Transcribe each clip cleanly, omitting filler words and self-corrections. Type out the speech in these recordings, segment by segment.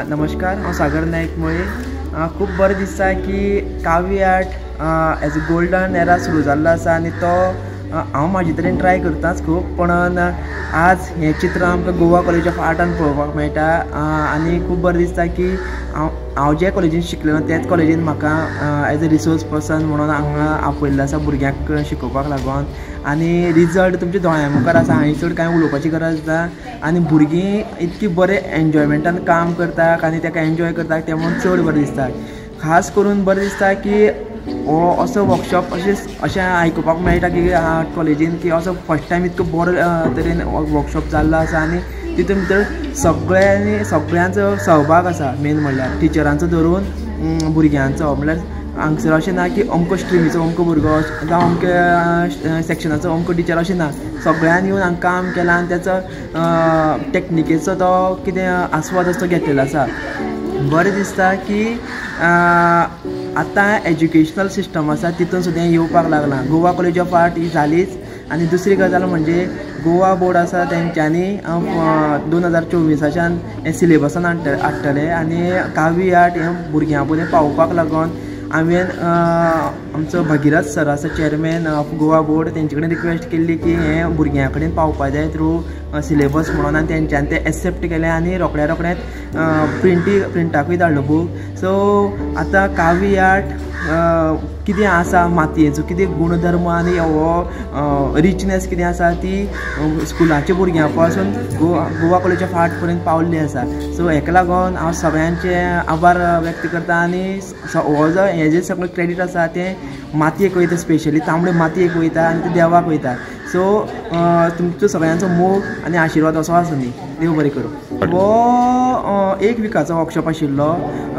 नमस्कार, हांव सागर नायक मुळे. खूब बरें दिसता की Kavya art as a golden era सुरू जाल्लो आसा आनी तो हांव म्हाजे तरेन ट्राय करताच खूब, पण आज हें चित्र आमकां गोवा कॉलेज ऑफ आर्टान पळोवपाक मेळटा आनी खूब बरें दिसता की हांव जे कॉलेजीन शिकलेलो त्याच कॉलेजीन म्हाका एज अ रिसोर्स पर्सन म्हणून हांगा आपयल्लें आसा भुरग्यांक शिकोवपाक लागून आनी रिजल्ट तुमच्या दोळ्यां मुखार आसा. हांवें चड कांय उलोवपाची गरज ना आनी भुरगीं इतकी बरें एन्जॉयमेंटान काम करता आनी ताका एन्जॉय करता तें म्हणून चड बरें दिसता. खास करून बरें दिसता की हो असो वर्कशॉप अशें आयकुपाक मेळटा की आर्ट कॉलेजीन की असो फर्स्ट टायम इतको बरो तरेन वर्कशॉप जाल्लो आसा आनी तितून भितर सगळ्यांचो सहभाग आसा. मेन म्हणल्यार टिचरांचो धरून भुरग्यांचो, म्हणल्यार हांगसर अशें ना की अमको स्ट्रिमीचो अमको भुरगो जावं अमके सेक्शनाचो अमको टिचर, अशें ना. सगळ्यांनी येवन हांगा काम केलां आनी तेचो टॅक्निकेचो तो कितें आस्वाद आसा तो घेतलेलो आसा. बरें दिसता की आतां एज्युकेशनल सिस्टम आसा तितून सुद्दां येवपाक लागलां. गोवा कॉलेज ऑफ आर्ट ही जालीच आनी दुसरी गजाल म्हणजे गोवा बोर्ड आसा तेंच्यांनी 2024 हें सिलेबसान हाडटले आनी कावी आर्ट हें भुरग्यां पर्यंत पावोवपाक लागून हांवें आमचो भगिरथ सर आसा चेअरमॅन ऑफ गोवा बोर्ड तेंचे कडेन रिक्वेस्ट केल्ली की हें भुरग्यां कडेन पावपा जाय थ्रू सिलेबस म्हणून आनी तेंच्यांनी तें एक्सेप्ट केलें आनी रोखड्या रोखडेंच प्रिंटाकूय धाडलो बूक. सो आतां कावी आर्ट कितें आसा, मातयेचो कितें गुणधर्म आनी हो रिचनेस कितें आसा ती स्कुलाच्या भुरग्यां पासून गोवा कॉलेज ऑफ आर्ट पर्यंत पावल्ली आसा. सो हेका लागून हांव सगळ्यांचे आभार व्यक्त करता आनी हो जो हें जें सगळें क्रेडीट आसा तें मातयेक वयता, स्पेशली तांबडे मातयेक वयता आनी ते देवाक वयता. सो तुमचो सगळ्यांचो मोग आनी आशिर्वाद असो आसूं न्ही. देव बरें करूं. हो एक विकाचो वर्कशॉप आशिल्लो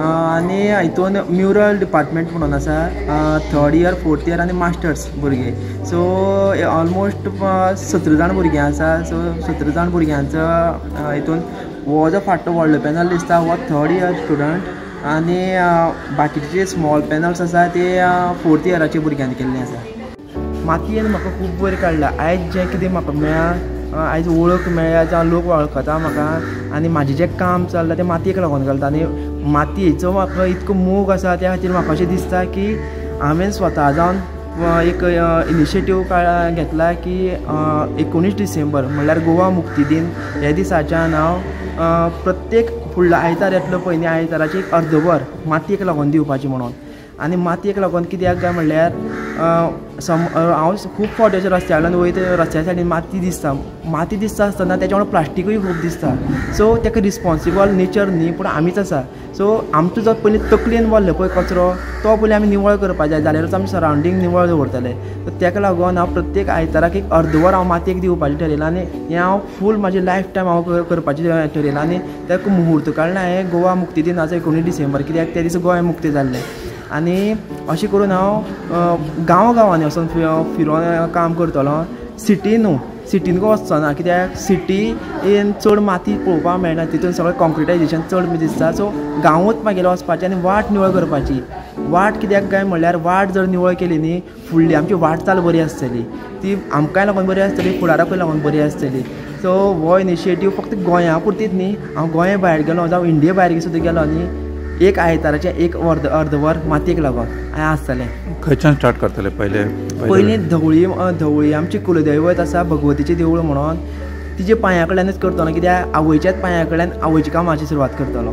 आनी हितून म्युरल डिपार्टमेंट म्हणून आसा, थर्ड इयर, फोर्थ इयर आनी मास्टर्स भुरगे. सो ऑलमोस्ट 17 जाण भुरगीं आसा. सो 17 जाण भुरग्यांचो हितून हो जो फाटलो व्हडलो पॅनल दिसता हो थर्ड इयर स्टुडंट आनी बाकीचे जे स्मॉल पॅनल्स आसा ते फोर्थ इयराचे भुरग्यांनी केल्ले आसा. मातयेन म्हाका खूब वयर काडला. आयज जें कितें म्हाका मेळ्ळां, आयज वळख मेळ्ळ्या जावं लोक वळखता म्हाका आनी म्हाजें जें काम चल्लां तें मातयेक लागून चलता आनी मातयेचो म्हाका इतको मोग आसा त्या खातीर म्हाका अशें दिसता की हांवें स्वता जावन एक इनिशिएटीव घेतला की 19 डिसेंबर म्हणल्यार गोवा मुक्ती दिन ह्या दिसाच्यान हांव प्रत्येक फुडलो आयतार येतलो पळय न्ही, आयताराची एक अर्दवर मातयेक लागून दिवपाची म्हणून. आनी मातयेक लागून कित्याक काय म्हणल्यार हांव खूब फावटी अशें रस्त्या वयल्यान वयता, रस्त्या सायडीन माती दिसता, माती दिसता आसतना तेच्या वांगडा प्लास्टिकूय खूब दिसता. सो तेका रिस्पोन्सिबल नेचर न्ही पूण आमीच आसा. सो आमचो जो पयलीं तकलेन भरलो पळय कचरो तो पयलीं आमी निवळ करपाक जाय, जाल्यारूच आमी सरावंडींग निवळ दवरतले. सो तेका लागून हांव प्रत्येक आयताराक एक अर्दवर हांव मातयेक दिवपाचें ठरयलां आनी हें हांव फूल म्हाजें लायफ टायम हांव करपाचें ठरयलां आनी तेका मुहूर्त काडला हांवें गोवा मुक्ती दिनाचो 19 डिसेंबर, कित्याक त्या दिसा गोंय मुक्ती जाल्लें. आनी अशें करून हांव गांव गांवांनी वचोन फिरोन काम करतलो. सिटी न्हू, सिटीन वचचो ना कित्याक सिटीन चड माती पळोवपाक मेळना, तितून सगळें कॉन्क्रिटायजेशन चड दिसता. सो गांवूच मागीर वचपाचें आनी वाट निवळ करपाची. वाट कित्याक काय म्हणल्यार वाट जर निवळ केली न्ही फुडली आमची वाटचाल बरी आसतली, ती आमकांय लागून बरी आसतली, फुडाराकूय लागून बरी आसतली. सो हो इनिशिएटीव फक्त गोंया पुरतीच न्ही, हांव गोंया भायर गेलो जावं इंडिये भायर सुद्दां गेलो न्ही, एक आयताराचें एक अर्दवर मातयेक लागून हें आसतलें. खंयच्यान स्टार्ट करतले पयलें? पयलीं धवळी आमची कुलदैवत आसा भगवतीचें देवूळ म्हणून तिजे पांया कडल्यानूच करतलो, कित्याक आवयच्याच पांया कडल्यान आवयच्या कामाची सुरवात करतलो.